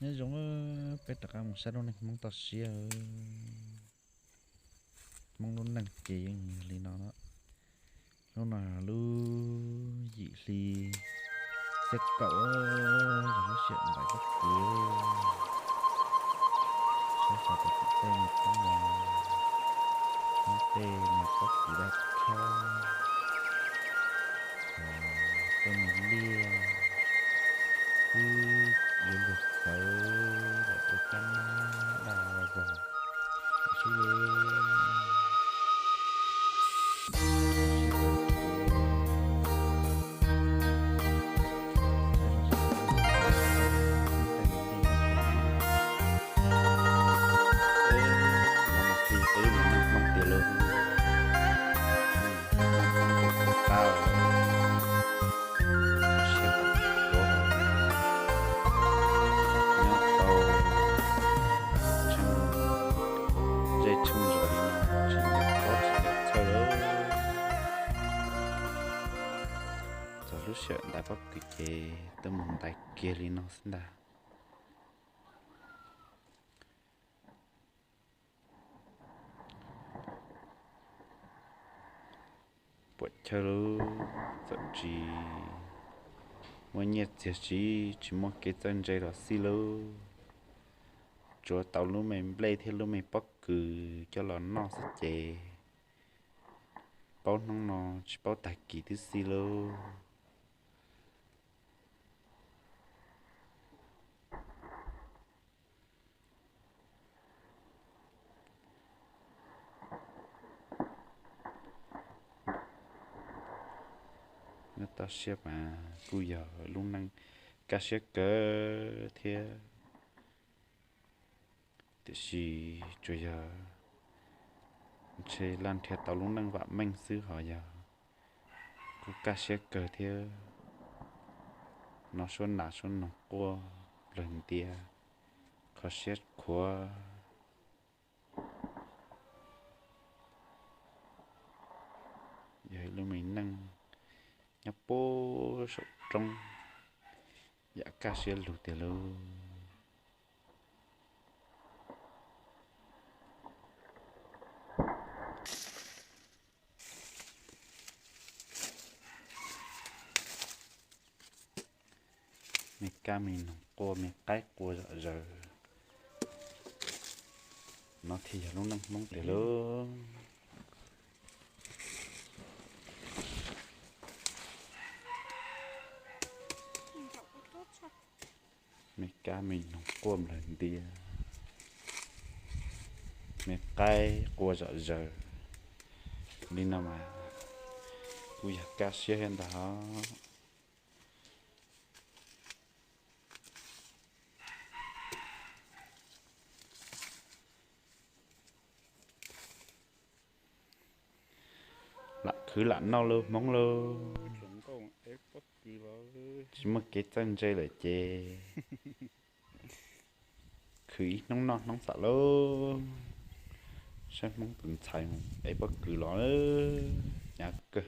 Nyob zoo, peb rov qab mus saib lub neej Hmoob toj siab. Hmoob lub neej ces yeej li no na. Hnub no lub yim hli xiab kaum, yog lub sij hawm ntais pob kws. Saib xyov puas pom tej me tub me, muab tej me pob kws daj rhab, tej me liaj twb yuav luag khawv lawm, ua kab nab daj vog xwb li. Nyob tau tsheej zej tsheej zos li no tsis nco qab tsis nco txhawj lawm. Txog lub sij hawm ntais pob kws ces tuaj mus ntais kiag li no xwb ntag. Puam chawj lauj, txawm tsis muaj nyiaj txiag tsis, tsis muaj kev txawj ntse los xij lauj, tsuav tau lub me nplej thiab lub me pob kws coj los noj xwb ces paub hnub no tsis paub tag kis twb xij lauj. Nyob toj siab mas kuj yog lub neej kaj siab kawg thiab, tiam sis tsuas yog ntshe laj nrhiav tau lub neej vam meej xwb ho yog kuj kaj siab kawg thiab. Noj suab nas suab noog quaj nplawg ntia, kho siab khuav. Yog ib lub me neej nyob puag saum roob, yam kaj siab lug tiag lauj. Me kab me noog quaj me qaib qua zom zaws, no thiaj yog lub neej Hmoob tiag lauj. Me kab me noog quaj nplawg ntia, me qaib qua zom zaws li no mas kuj yog kaj siab thiab ntag. Lam khwv lam noj lauj Hmoob lauj, tsis muaj kev txawj ntse lawm ces khwv ib hnub noj hnub xam lauj. Saib Hmoob tus ntxhais mus ev pob kws los, hnyav kawg.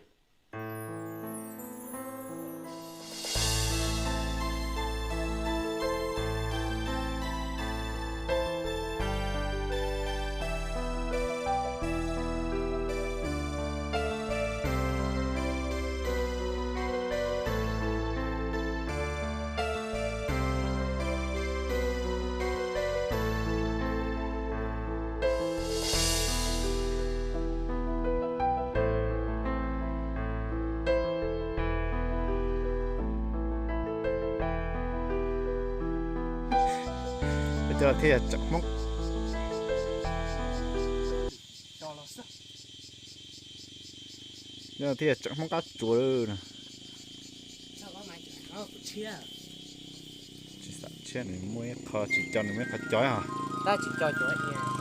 Cov thiaj yog tseem Hmoob, cov thiaj yog tseem Hmoob qab tsuas lawm. Tsis xam tshiab nws muaj ib qho tsis co nws muaj ib qho co os. Tab tsis co cuav.